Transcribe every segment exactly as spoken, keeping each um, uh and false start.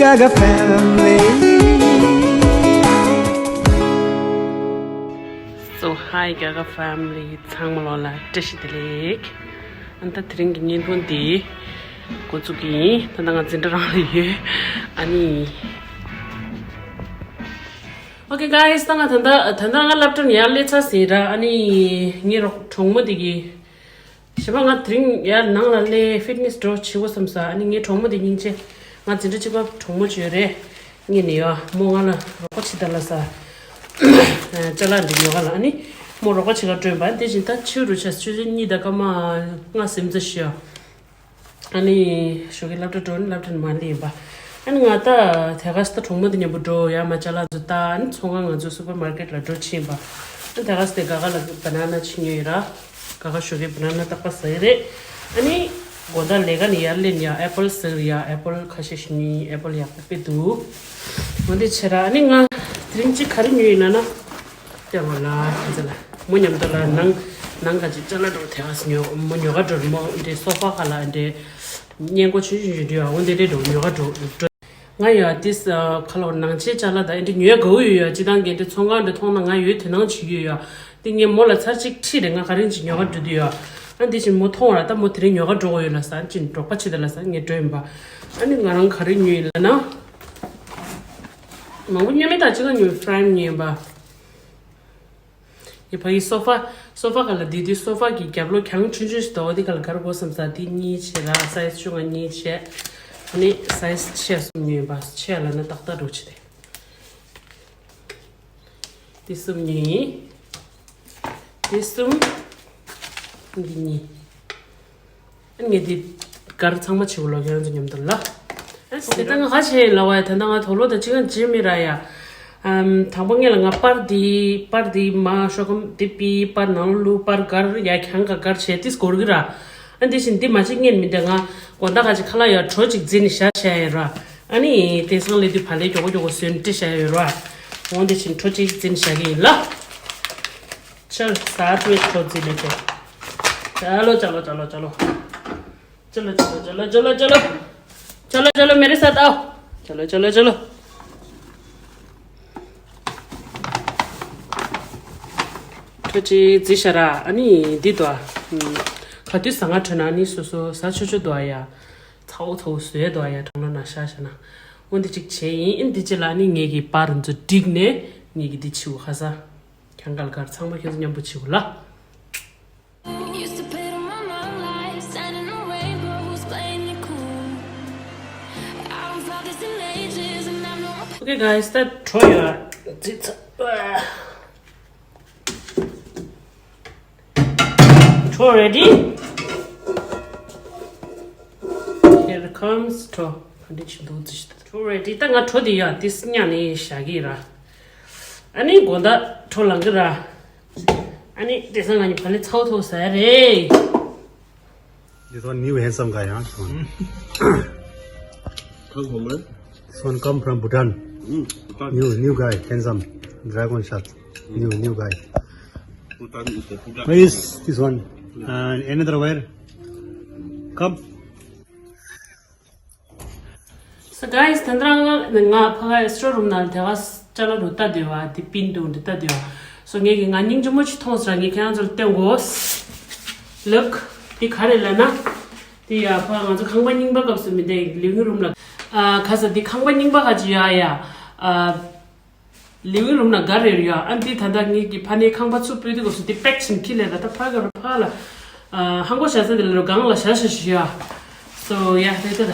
Gaga family. So hi Gaga family, ཚང་མ་ལོ་ལ་བཀྲ་ཤིས་བདེ་ལེགས། ཨ་ད་དེ་རིང་གི་བརྙན་ཐུང་འདི་འགོ་འཛུགས་ཀྱི་ཡིན། ད་ལྟ་ང་འཛིན་གྲྭ་རང་ལ་ཡོད། ཨ་ནི། Okay guys, ད་ང་ད་ལྟ་ད་ལྟ་ང་སློབ་གྲྭ་ནས་ཡར་སླེབས་ཚར་ཟིན་ར། ཨ་ནི་ངའི་རོགས་གྲོགས་མོ་དེ་གིས་གཞན་པ་ང་དེ་རིང་ཡར་ནང་ལ་སླེབས་ཕིཊ་ནེ་སི་འགྲོ་བྱེད་དགོས་བསམ་ས། ཨ་ནི་ངའི་གྲོགས་མོ་དེ་སྙིང་རྗེ། ང་འཛིན་གྲྭ་གཅིག་པ་གྲོགས་མོ་ཅིག་ཡོད་རེད། ངས་ནི་ཡ་མོ་ང་ལ་རོགས་པ་བྱེད་ད་ལ་ས། ཅ་ལག་འདི་ཉོ་ག་ལ། ཨ་ནི་མོ་རོགས་པ་བྱེད་ག་སྤྲོད་པ། དེ་བཞིན་ད་ཕྱི་རུ་ཆ་ཆུ་ཚོད་གཉིས་དང་སྐར་མ་ལྔ་ཟིན་ཙམ་ཞིག་ཡོད། ཨ་ནི་ཞོགས་ཀས་སློབ་གྲྭ་འགྲོ་ནི་སློབ་གྲྭ་ནས་མར་སླེབས་ཡིན་པ། ཨ་ནི་ང་ད་དེ་ག་སི་ད་གྲོགས་མོ་དེ་མཉམ་པོ་འགྲོ་ཡ་མ་ཅ་ལག་ཚོ་ད། ཨ་ནི་ཚོང་ཁང་ང་ཚོ་སུ་པར་མར་ཀེཊ་ལ་འགྲོ་ཕྱིན་པ། ཨ་ནི་དེ་ག་སི་དེ་ག་ག་ལ་བ་ན་ན་ཆི་ཉོས་ཡོད་ར། ག་ག་ཞོགས་ཀས་བ་ན་ན་རྟག་པ་ཟ་ཡི་རེད། ཨ་ནི་དགོང་དག་ལས་ཀ་ནས་ཡར་སླེབས་ཡ་ཨེ་པལ་ཟ་གི་ཡ། ཨེ་པལ་ཁ་ཤས་ཤིག་ཉོས། ཨེ་པལ་ཡག་པོ་དཔེ་འདུག་འོ་འདི་བྱས་ར། ཨ་ནི་ང་དེ་རིང་གཅིག་ག་རེ་ཉོས་ཡིན་ལབ་ན། ལྟོས་ང་ལ་ཁྱེད་ཚོ་ལ་མོ་མཉམ་དུ་ལ་ནང་ནང་ག་ཅིག་ཅ་ལག་འགྲོ་དེ་ག་སི་ཉོ་མོ་ཉོ་ག་འགྲོ་མོ་འདི་སོ་ཕ་ག་ལ་འདི་སྔས་མགོ་ཆུང་ཆུང་ཞིག་འདུག་ཡ། འོ་འདི་འདྲས་འགྲོ་ཉོ་ག་འགྲོ་འགྲོ། ང་ཡ་ཏིས་ཁ་ལོ་ནང་ཆེ་ཅ་ལག་དང་འདི་ཉོས་དགའ་བོ་ཡོད་ཡ། ཅི་དང་གན་དེ་ཚོང་ཁང་འདི་མཐོང་ན་ང་ཡོད་དོ་སྣང་བྱེད་ཀྱི་ཡོད་ཡ། འདི་ངས་མོ་ལ་ཚར་གཅིག་ཁྲིད་རེད། ང་ག་རེ་ཅིག་ཉོ་ག་འགྲོ་དུས་ཡ། ཨ་འདི་བཞིན་མོ་མཐོང་བ་ལ་ད་མོ་དེ་རིང་ཉོ་ག་འགྲོ་གི་ཡོད་ལ་ས། ཅིན་འབྲོག་པ་ཆེ་ད་ལ་ས་ངས་འགྲོ་ཡིན་པ། ཨ་ནི་ང་རང་ག་རེ་ཉོས་ཡིན་ལབ་ན། མང་པོ་ཉོས་མེད། ད་ཅི་ག་ཉོས་ཕ་རེམ་ཉོས་ཡིན་པ། ཡི་ཕ་ཡི་སོ་ཕ། སོ་ཕ་ག་ལ་འདི་དུས་སོ་ཕ་གི་རྒྱབ་ལོགས་གྱང་ཆུང་ཆུང་ཞིག་འདུག་འོ་འདི་ག་ལ་ག་རེ་དགོས་བསམ་ས། འདི་གཉིས་བྱས་ར། སའི་ཛི་ཆུང་ང་གཉིས་བྱས། ཨ་ནི་སའི་ཛི་ཆེ་གསུམ་ཉོས་ཡིན་པ། ཆེ་ལབ་ན་ཏག་ཏག་འགྲོ་ཆེ་དེ། འདི་གསུམ་ཉོས་ཡིན། འདི་གསུམ། འདི་གཉིས། ངས་འདི་གར་ཚང་མ་བྱེད་དགོས་ལ་ཁྱེད་རང་ཚོ་མཉམ་དུ་ལ། ཨ་དེ་ལྟ་ང་ཁ་ཆེ་ལ་བ་ཡ། ད་ལྟ་ང་དོག་ལོ་དང་ཅི་གང་བྱེད་མི་ར་ཡ། ཨམ། དང་པོ་ངས་ལ་ང་པར་འདི་པར་འདི་མ་ཤོག་གམ་འདི་པི་པར་ནང་ལོ་ལུ་པར་གར་ཡ་གྱང་ག་གར་བྱས་ཏིས་སྐོར་གི་ར། ཨ་འདི་བཞིན་འདི་མ་བྱེད་ངས་མི་འདྲ་ང་དགོང་དག་ཁ་ཅིག་ཁ་ལག་ཡ་གྲོ་ཅིག་འཛིན་བཞག་བྱས་ཡ་ར། ཨ་ནི་དེང་སང་ལས་དུས་བ་ལས་མགྱོགས་པོ་མགྱོགས་པོ་ཟོན་ཏི་བྱས་ཡ་ཡོད་ར། འོང་འདི་བཞིན་གྲོ་ཅིག་འཛིན་བཞག་གི་ཡིན་ལ། चल साथ में छोड़ दी लेते हैं। चलो चलो चलो चलो। चलो चलो चलो चलो चलो। चलो चलो मेरे साथ आओ। चलो चलो चलो। ཁྱོད་ཅི་ཟི་ཤ་ར། ཨ་ནི་འདི་དོ། ཁ་དུས་ཟ་ང་ཁྲོད་ན་ཨ་ནི་སོ་སོ་ཟ་ཆོ་ཆོ་དོ་ཡ། ཚ་བོ་ཚ་བོ་བཟོས་དོ་ཡ། གྲང་ལོ་ན་ཤ་ཤ་ན། འོ་འདི་ཅིག་བྱས་ཡིན། ཨ་འདི་ཅི་ལ་ཨ་ནི་ངེད་ཀྱི་པར་འཛུ་འགྲིག་ནས་ངེད་ཀྱི་འདི་ཆིའུ་ཁ་ས། གྱང་གལ་གར་ཚང་མ་ཁྱོད་ཚོ་མཉམ་པོ་བྱེད་དགོས་ལ། Used to pay to my mom like standing on rainbows playing it cool. I was all this in ages and I'm no Okay guys, ད་གྲོ་ཡོད། ཙི་ཙི། གྲོ་ready? Here comes གྲོ། ག་འདྲ་ཅིག་འདུག་ཙི་ཤི། གྲོ་ready། ད་ང་གྲོ་དེ་ཡ་དེ་སི་ཉ་ནས་བཞག་གི་ར། ཨ་ནི་དགོང་དག་གྲོ་ལངས་གི་ར། ཨ་ནི་དེང་སང་ང་གཉིས་བ་ལས་ཚ་བོ་ཚ་བོ་ཟ་ཡ་རེད། This one new handsome guy, huh? This one. Come from where? This one come from Bhutan. Mm, Bhutan. New, new guy, handsome, dragon shot. New, new guy. Bhutan is a Bhutan. Where is this one? Yeah. And another where? Come. So guys, ད་ལྟ་ང་ཕ་ག་སི་ཊོར་རུམ་ནང་དེ་ག་ཅ་ལག་རུ་ལྟ་དུས་བ་དེ་པིན་དུ་འདི་ལྟ་དུས་བ། སོ་ངས་ཀྱི་ང་སྙིང་རྗེ་མོ་ཅིག་མཐོང་ས་ངས་ཁྱེད་རང་ཚོར་སྟོན་དགོས། Look, འདི་ག་རེ་ལབ་ན། དེ་ཡ་ཕ་ང་ཚོ་ཁང་པ་རྙིང་པ་སྐབས་སུ་མི་འདའི་ལིབ་ཝིང་རུམ་ལ། ཨ་ཁ་ས་འདི་ཁང་པ་རྙིང་པ་ག་ཅི་ཡ་ཡ། ཨ། ལིབ་ཝིང་རུམ་ན་ག་རེ་རེད་ཡ། ཨ་འདི་ད་ལྟ་ངེད་ཀྱི་ཕ་ནས་ཁང་པ་ཚུར་སྤོས་དུས་སྐབས་སུ་འདི་པེག་ཕྱིན་ཁྱི་ལས་ད་ད་ཕ་ག་རུ་ཕ་ལ། ཧང་གོ་བྱ་ས་དེ་ལ་རུ་གང་ལ་བྱ་བྱ་ཞུ་ཡ། So yeah, རེད་ད་ད།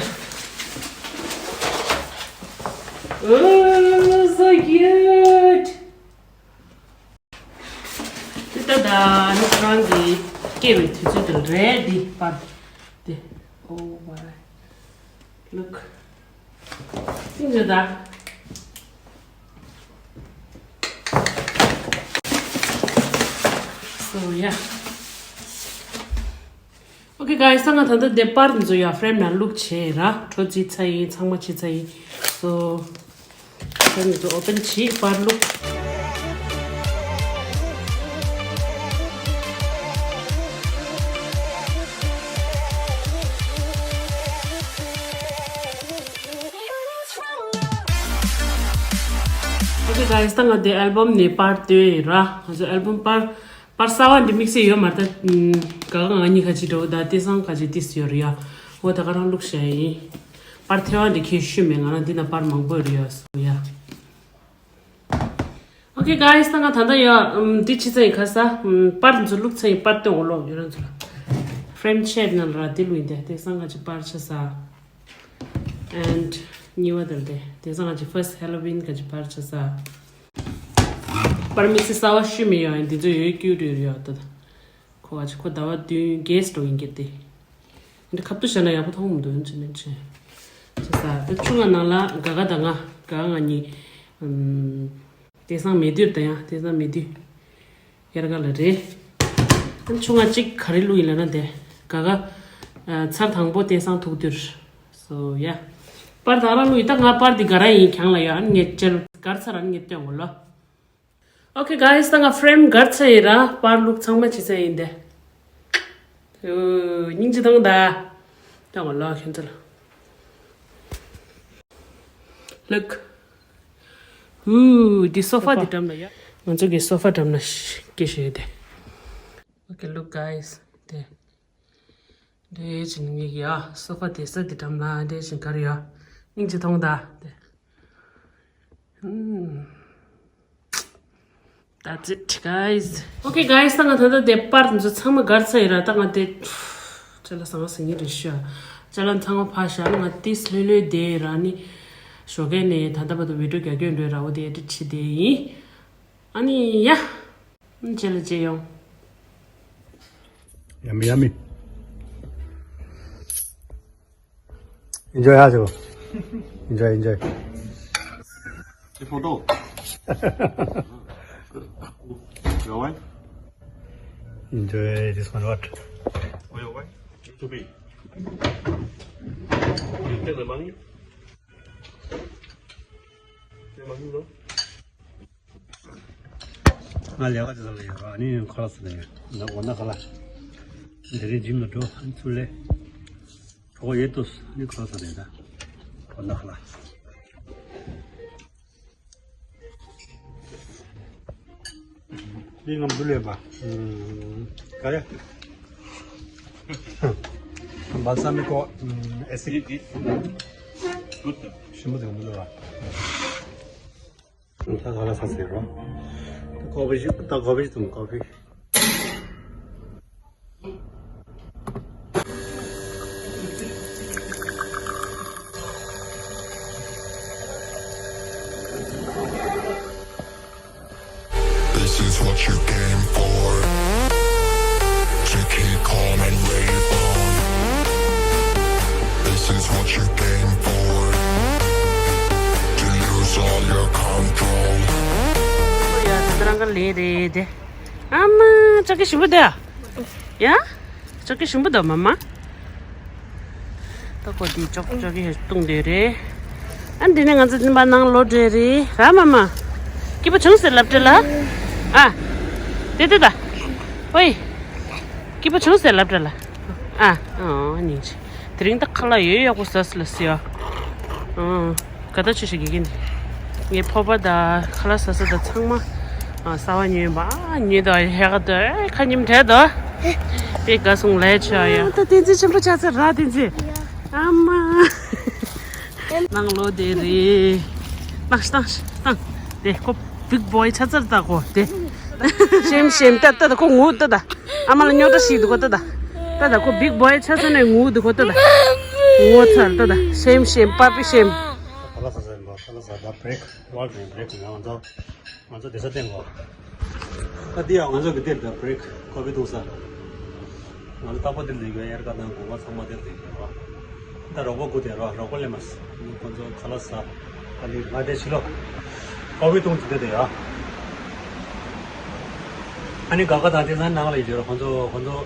Oh, so cute. དེ་ད་ད་ནི་ཁོ་རང་གི་སྐྱེ་བའི་དུས་ཚོད་དེ་རེད་འདི་པར་དེ། Oh my. Look. ཐིག་འདི་ད། So yeah. Okay guys, ད་ང་ད་ལྟ་དེ་པར་འཛུ་ཡ་ཕྲེམ་ནང་བླུགས་བྱས་ར། གྲོ་བརྫིས་ཚར་ཡིན། ཚང་མ་བྱས་ཚར་ཡིན། So ཕྲེམ་འཛུ་ཨོ་པན་བྱས་པར་བླུགས། Okay guys, ད་ང་དེ་ཨལ་བམ་ནས་པར་བཏོན་ཡིན་ར། ང་ཚོ་ཨལ་བམ་པར་པར་གསར་པ་འདི་དམིགས་བསལ་ཡོད་མ་རེད། ད་ག་ག་ང་གཉིས་ཁ་ཅིག་འགྲོ་ད་དེ་སང་ཁ་ཅིག་ཏིས་ཡོད་རེད་ཡ། འོ་ད་ག་རང་བླུགས་བྱས་ཡིན། པར་ཐེ་བ་འདི་ཁྱེད་ཤུལ་མེད། ང་རང་འདི་ན་པར་མང་པོ་རེད་ཡ། སོ་ཡ། Okay guys, ད་ང་ད་ལྟ་ཡ་འདི་ཕྱི་ཚེ་ཡི་ཁ་ས་པར་འཛུལ་བླུགས་ཚེ་ཡི་པར་སྟོན་འོ་ལོག་ཡོད་རང་ཚོ་ལ། Frame chat ནང་ལ་ར་འདི་བླུགས་ཡིན་ཏེ་དེ་སང་ཁ་ཅིག་པར་ཆ་ས། And གཉིས་པ་དེར་དེ་དེ་སང་ང་ཅི་first Halloween ག་ཅི་པར་ཆ་ས། པར་དམིགས་བསལ་གསར་པ་ཤུལ་མེད་ཡོད་ཡིན། འདི་ཚོ་ཡོད་ཀྱུ་རེད་ཡོད་ད། ཁོ་ཨ་ཅི་ཁོ་ཟླ་བ་བདུན་རྒྱས་འགྲོ་ཡིན་གྱི་དེ། འདི་ཁ་ཐུག་བྱས་ན་ཡག་པོ་མཐོང་མི་འདུག་ཡིན་ཅི་མིན་ཅི། ཅི་ས་དེ་ཆུང་ང་ནང་ལ་ག་ག་དང་ང་ག་ག་ང་གཉིས། ཨམ། དེང་སང་མེད་དུས་ད་ཡང་དེང་སང་མེད་དུས། ཡར་ག་ལ་རེད། ཨ་ནི་ཆུང་ང་གཅིག་ག་རེ་བླུགས་ཡིན་ལབ་ན་དེ། ག་ག་ཨ། ཚར་དང་པོ་དེང་སང་ཐུག་དུས། So yeah. པར་ད་རང་བླུགས་ཡིན་ད། ང་པར་འདི་ག་ར་ཡིན་གྱང་ལ་ཡོད། ཨ་ནི་ངས་ཅེལ་གར་ཚར་ཨ་ནི་ངས་སྟོན་འོ་ལོ། Okay guys, ད་ང་ཧྥི་རེམ་གར་ཚར་ཡིན་ར། པར་བླུགས་ཚང་མ་བྱེད་ཚར་ཡིན་དེ། ཨོ། སྙིང་རྗེ་ཐང་ད། སྟོན་འོ་ལོ་ཁྱོད་ཚོ་ལ། Look. ཨུ། འདི་སོ་ཕ་འདི་འགྲམ་ལ་ཡ། ང་ཚོ་གི་སོ་ཕ་འགྲམ་ལ་སྐྱེ་ཤེས་དེ། Okay, look guys. དེ། འདྲེ་བཞིན་ངེད་ཀྱི་ཡ་སོ་ཕ་དེ་ས་དེ་འགྲམ་ལ་འདྲེ་བཞིན་གར་ཡ། སྙིང་རྗེ་ཐོང་ད་དེ། ཧུམ། That's it, guys. Okay, guys, ད་ང་ད་ལྟ་དེ་པར་འཛུལ་ཚང་མ་གར་ཚར་ཡིན་ར། ད་ང་དེ་ཅ་ལག་ཟང་ཟིང་ངེ་རེ་ཤོ། ཅ་ལག་ཚང་མ་ཕར་བཞག་ང་ཏིས་ལྷོད་ལྷོད་དེ་ར་ནི། ཞོགས་ཀས་ནས་ད་ལྟ་བར་དུ་བི་ཌིའོ་རྒྱག་རྒྱུ་འགྲོ་ར། འོ་དེ་ཨེ་ཌིཊ་བྱེད་དེ་ཡིན། ཨ་ནི་ཡ། རྗེས་ལ་མཇལ་ཡོང་། Yummy, yummy. Enjoy, ha, Enjoy, enjoy. This photo. Your wife? Enjoy this one, what? For your wife? To me. You take the money? Take money, no? ང་ལས་ཀ་ཅི་ཙམ་ལ་ཡོད་ར། ཨ་ནི་ཁ་ལག་ཟ་ལ་ཡོད། ན་འོ་ན་ཁ་ལག་དེ་རིང་ཇིམ་ལ་འགྲོ། ཨ་ནི་ཚུར་ལས་གྲོགས་ཡོད་དུས་ཨ་ནི་ཁ་ལག་ཟ་ལ་ཡོད་ད། འོ་ན་ཁ་ལག་འདི་ངམ་འདུ་ལས་པ། ག་རེ། Balsamico acid. Good. ཞིམ་པོ་དེ་ངམ་འདུ་ལས་པ། ད་ག་ལ་ས་ཟེར་རོ། ད་ཀོ་ཕི་ཞིག་ད་ཀོ་ཕི་ཞིག་དང་ཀོ་ཕི། This is what you came for. To keep calm and rave on. This is what you came for. To lose all your control. ཡ་ད་རང་ག་ལེ་རེད་དེ། ཨ་མ། ཅོ་ཀི་ཞིམ་པོ་འདུག་ཡ། ཡ། ཅོ་ཀི་ཞིམ་པོ་འདུག་མ་མ། ད་ཁོ་དེ་ཅོ་ཅོ་ཀི་བཏུང་དེ་རེད། ཨ་འདི་ནས་ང་ཚོ་འཛིན་པ་ནང་ལོག་འགྲོ་རེད་ར་མ་མ། སྐྱིད་པོ་བྱུང་ཟེར་ལབ་དྲ་ལ། ཨ། དེ་དེ་ད། ཨོའི། སྐྱིད་པོ་བྱུང་ཟེར་ལབ་དྲ་ལ། ཨ། ཨོ་སྙིང་རྗེ། དེ་རིང་ད་ཁ་ལག་ཡོད་ཡག་པོ་ཟ་ཟེར་ལ་ཟེར་ཡ། ཨོ། ག་ད་ཆུ་ཞིག་གི་གིན། ངའི་ཕོར་པ་དང་ཁ་ལག་ཟ་ས་དང་ཚང་མ། ཨ། གསར་པ་ཉོས་པ། ཨ། ཉོས་དང་ཧེ་ག་དོ་ཨེ་ཁ་ཉིམ་བྲལ་དོ། དཔེ་དགའ་སོང་ལས་ཆ་ཡ། ཨ། ད་བསྟན་འཛིན་ཆེན་པོ་ཆགས་ཚར་ར་བསྟན་འཛིན། ཨ་མ། ནང་ལོག་དེ་རེད། བཏང་བཏང་བཏང་། དེ་ཁོ་big boy ཆགས་ཚར་ད་ཁོ་དེ། ཤེམ་ཤེམ་ད་ད་ད་ཁོ་ངུ་ད་ད། ཨ་མ་ལ་རྙོག་དྲ་ཞིག་འདུག་གོ་ད་ད། ད་ད་ཁོ་big boy ཆགས་ཚར་ནས་ངུ་འདུག་གོ་ད་ད། ངུ་ཚར་ད་ད། ཤེམ་ཤེམ་པ་པི་ཤེམ། ཁ་ལག་ཟ་ཟ་ཡིན་པ། ཁ་ལག་ཟ་ད་break། work break ཡིན་ང་ཚོ། ང་ཚོ་བསྡད་ས་བསྟན་གོ། ད་འདི་ཡང་ང་ཚོ་གི་འདིར་ད་break། ཀོ་ཕི་འཐུང་ས། ང་ཚོ་རྟག་པར་འདིར་སྡོད་ཀྱི་ཡོད། དབྱར་ཁ་དང་དགུན་ཁ་ཚང་མ་འདིར་སྡོད་ཀྱི་ཡོད། ད་རོགས་པ་སྒུག་བསྡད་རོགས། རོགས་པ་སླེབས་མ་སོང་། ཁོང་ཚོ་ཁ་ལག་ཟ། ཨ་ནི་ང་འདིར་ཕྱི་ལོགས་ཀོ་ཕི་འཐུང་བྱེད་འདོད་དེ་ཡ། ཨ་ནི་ག་ག་དང་དེ་ཚང་ནང་ལ་ཡོད་རོགས། ཁོང་ཚོ་ཁོང་ཚོ་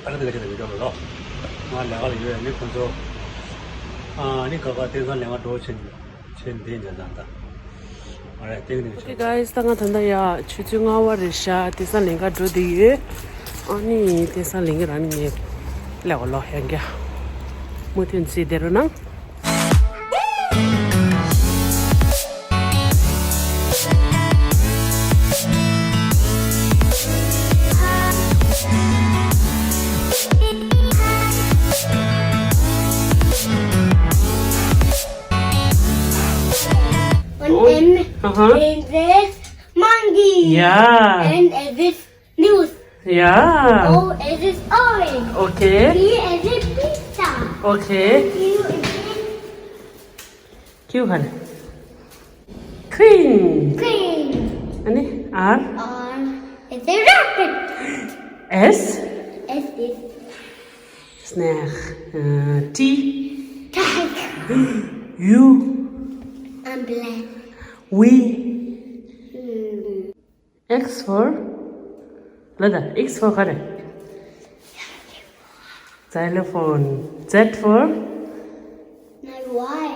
ཨ་ཁ་དེ་ག་ཅི་ད་ཡོད་རོགས་ལོ། ང་ལས་ཀ་ལ་ཡོད། ཨ་ནི་ཁོང་ཚོ་ཨ་ནི་ག་ག་དེ་ཚང་ལས་ཀ་འགྲོ་ཕྱིན། ཆེན་འདི་འཇའ་དང་ད། ཨ་རེ་ཏིང་ཏིང་ཆེ། Okay guys, ད་ང་ད་ལྟ་ཡ་ཆུ་ཚོད་ལྔ་པ་རེད་ཤག་དེ་སང་ལས་ཀ་འགྲོ་བསྡད་ཡོད། ཨ་ནི་དེ་སང་ལས་ཀ་རང་ནི་ངས་ལས་འོ་ལོ་ཡང་རྒྱ་མུ་མཐུད་བྱས་བསྡད་རོགས་གནང་། Uh-huh. Is this monkey? Yeah. And is this news? Yeah. O is this orange. Okay. P is this pizza. Okay. Q is this Q ག་རེ། Queen. Queen. ཨ་ནི་R. R is a rabbit. S. S is snake. Uh, T. Tiger. U. Umbrella. V. Hmm. X for ལ་ད། X for ག་རེ། Xylophone. Z for No, Y.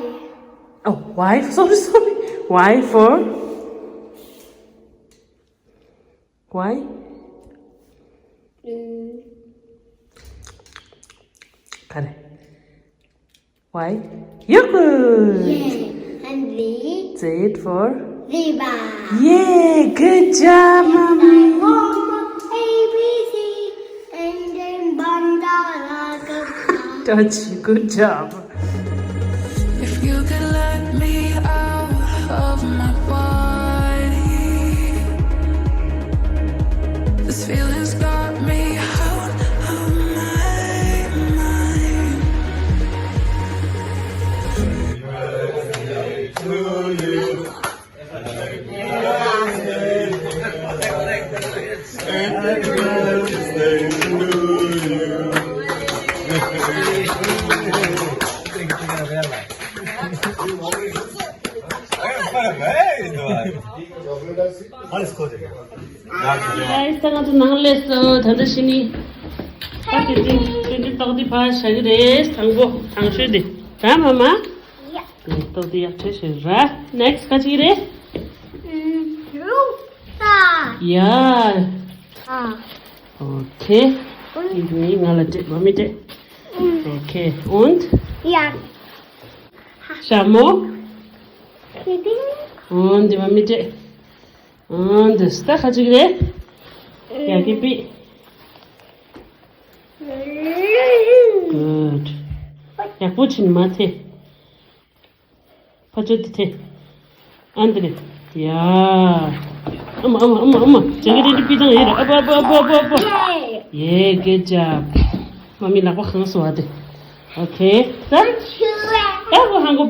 Oh, Y. Sorry, sorry. Y for Y. Mm. ག་རེ། Y. Yogurt. Yeah. And Z? Z for? Zebra. Yay! Good job, mommy. Homework A B C and then bandana. Touch. Good job. If you could let me out of my body, this feeling's got me out of my mind. Guys, ད་ང་ཚོ་ནང་སླེབས་སོང་། ད་ལྟ་ཕྱི་ནས་ད་དེ་དེ་དེ་དེ་ཏོག་དེ་ཕར་བཞག་གི་རེད། དང་པོ་དང་ཤོས་དེ་ར་མ་མ། ཡ། ཏོག་དེ་ཡག་ཐེ་ཤེ་ར། Next ག་ཅིག་རེད། ཨུམ། རུ་ཏ། ཡ། ཨ། Okay. འདི་ནི་ང་ལ་སྤྲད། མ་མི་སྤྲད། Okay. Und? ཡ། ཞྭ་མོ། ཁི་ཏིང་། འོ་འདི་མ་མི་སྤྲད། འོ་འདི་ད་ག་ཅིག་རེད། ཡ་གི་པི། Good. ཡག་པོ་བྱིན་མ་ཐེ། ཕ་ཆོས་དེ་ཐེ། ཨན་དེ་རེད། ཡ། ཨ་མ་ཨ་མ་ཨ་མ་ཨ་མ། ཅང་གི་རེད། པི་ཏང་ཡེ་ར། ཨ་པ་ཨ་པ་ཨ་པ་ཨ་པ། ཡེ། Good job. མ་མི་ལག་པ་གང་སོ་བ་དེ། Okay. ད། ད་གོ་ཧང་གོ།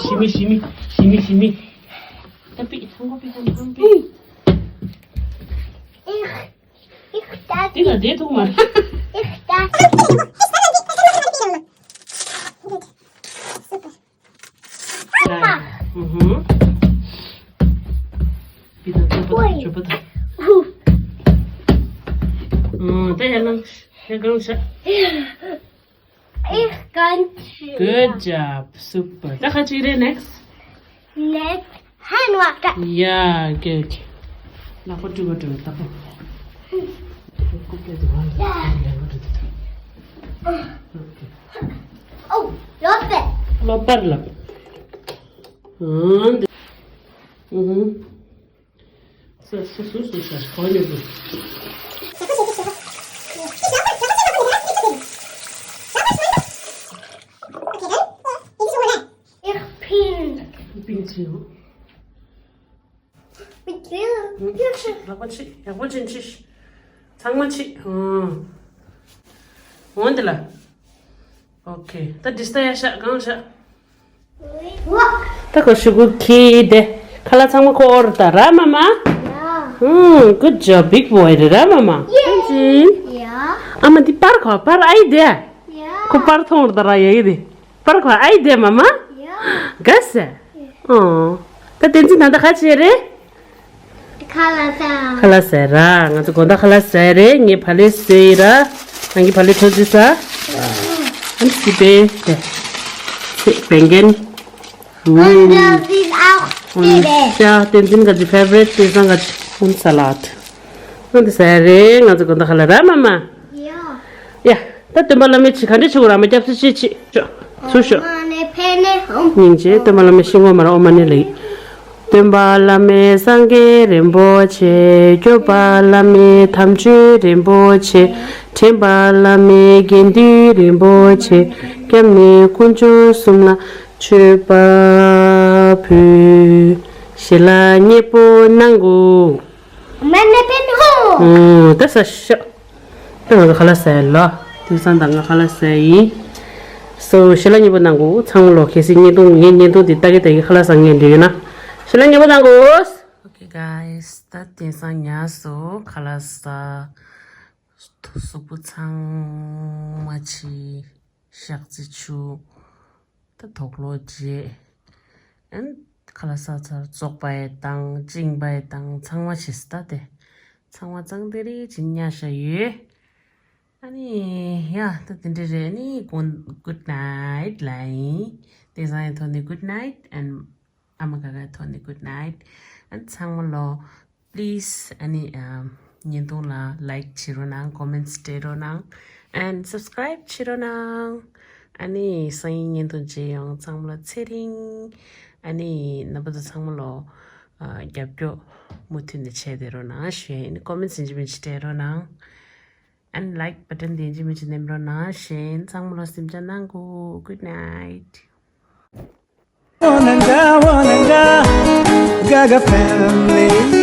ཞི་མི་ཞི་མི་ཞི་མི་ཞི་མི། ད་པི་ཧང་གོ་པི་ཧང་གོ་པི། Ich, ich das. དེ་ལ་བསྡད་ཐུབ་མ་རེད། Ich das. ཧུ་ཧུ། པི་ད་ད་པ་ད་ཅོ་པ་ད། ཨོ། ད་ཡར་ལངས། ཡར་གང་ཤ། Ich kann. Good job. Super. ད་ག་ཅིག་རེད། Next. Next. Hand water. Yeah, good. ལག་པ་བཀྲུས་པ་བཀྲུས་པ་ལྟ་བུ། ཀུ་ཀེ་དུ་བ་ལ་ཡ་ལ་བཀྲུས་ཏེ། Oh, ལོ་པེ། ལོ་པར་ལ། ཨང་། ཨུ་ཧུ། སོ་སོ་སོ་སོ་སོ་གོ་ནས་དུ། Ich bin. པིན་ཆེ་ཡོང་། ལག་པ་ཕྱིས། ཡག་པོ་ཕྱིན་ཕྱིས། ཚང་མ་ཕྱིས། ཨང་། འོང་འདི་ལ། Okay. ད་འདི་ས་ཡ་ཤ་གང་ཤ། ད་ཁོ་ཤུ་གུ་ཁི་དེ། ཁ་ལག་ཚང་མ་ཁོ་ཨོར་ད་ར་མ་མ། ཡ། ཧུམ། Good job, big boy རེད་ར་མ་མ། ཡེ། ཡ། ཨ་མ་འདི་པར་ཁོ་པར་ཨའི་དེ། ཡ། ཁོ་པར་མཐོང་ར་ད་ར་ཡ་ཡི་དེ། པར་ཁོ་ཨའི་དེ་མ་མ། ཡ། ག་སེ། ཨོ། ད་བསྟན་འཛིན་ད་ལྟ་ག་བྱེད་རེད། ཁ་ལག་ཟ། ཁ་ལག་ཟ་ར། ང་ཚོ་དགོང་དག་ཁ་ལག་ཟ་རེད། ངས་བག་ལེབ་བཟོས་ཡིན་ར། ནང་གི་བག་ལེབ་ཐོ་ཙི་ཟ། ཨ་ནི་སི་པེ་དེ། ཚེ་བན་གན། ཨུམ། Und das ist auch Zwiebel. ཤ་བསྟན་འཛིན་ག་ཅི་ཕེ་ཝ་རེཊ་དེ་སང་ག་ཅི་ཨུམ་ས་ལད། ཨུམ་དེ་ཟ་རེད། ང་ཚོ་དགོང་དག་ཁ་ལག་ར་མ་མ། ཡ། ད་སྟོན་པ་བླ་མའི་ཆེད་ག་འདྲ་བྱེད་དགོས་ར་མ། སྐྱབས་སུ་མཆི། ཆི་ཆོ། ཚུར་ཤོག་སྙིང་རྗེ། སྟོན་པ་བླ་མའི་ཤིང་འོ་མ་ར་ཨོ་མ་ཎི་ལེགས། སྟོན་པ་བླ་མའི་སངས་རྒྱས་རིན་པོ་ཆེ། སྐྱོབ་པ་བླ་མའི་དམ་ཆོས་རིན་པོ་ཆེ། འདྲེན་པ་བླ་མའི་དགེ་འདུན་རིན་པོ་ཆེ། སྐྱབས་གནས་དཀོན་མཆོག་གསུམ་ལ། མཆོད་པ་ཕུལ། ཞལ་ལག་མཉེས་པོ་གནང་གོ། མ་ཎི་པན་ཧོ། ཨོ། ད་ས་ཤ། ད་ང་ཚོ་ཁ་ལག་ཟ་ཡ་ལ། དེང་སང་ད་ང་ཁ་ལག་ཟ་ཡ་ཡིན། སོ་ཞལ་ལག་མཉེས་པོ་གནང་གོ། ཚང་མ་ལོ་གལ་སྲིད་བརྙན་ཐུང་ངའི་བརྙན་ཐུང་དེ་ལྟ་གི་ལྟ་གི་ཁ་ལག་ཟ་མཁན་འདྲ་ཡོད་ན། ཞལ་ལག་མཉེས་པོ་གནང་གོ། Okay guys, ད་དེང་སང་ཉལ་སོ་ཁ་ལག་ཟ། གཟུགས་པོ་ཚང་མ་ཕྱི་ཤག་ཙི་ཆུ། ད་དོག་ལོ་རྗེས། ཨན་ཁ་ལག་ཟ་ཚར་བཙོག་པ་ཡི་དང་བཅིངས་པ་ཡི་དང་ཚང་མ་ཕྱིས་ད་དེ། ཚང་མ་གཙང་དེ་རེ་ཅིག་ཉལ་ཤ་ཡོད། ཨ་ནི་ཡ་ད་དེ་འདྲ་རེད། ཨ་ནི་good night ལ་ཡིན། དེང་སང་ཡི་ཐོག་ནས་good night and ཨ་མ་ག་ག་ཐོག་ནས་good night and ཚང་མ་ལོ། Please ཨ་ནི་ཨམ་བརྙན་ཐུང་ལ་like བྱེད་རོགས་གནང་། Comments སྤྲད་རོགས་གནང་། And subscribe བྱེད་རོགས་གནང་། ཨ་ནི་སང་ཉིན་བརྙན་ཐུང་མཇལ་ཡོང་། ཚང་མ་ལ་ཚེ་རིང་། ཨ་ནི་རྣམ་པ་ཚོ་ཚང་མ་ལོ་ཨ་རྒྱབ་སྐྱོར་མུ་མཐུད་ནས་བྱས་བསྡད་རོགས་གནང་ཞུ་ཡ་ཡིན། Comments ཡིན་གཅིག་མིན་གཅིག་སྤྲད་རོགས་གནང་། And like button དེ་ཡིན་གཅིག་མིན་གཅིག་ནེམ་རོགས་གནང་ཞུ་ཡ་ཡིན། ཚང་མ་ལོ་སེམས་ཅན་གནང་གོ། Good night. Wananga, wananga, Gaga family.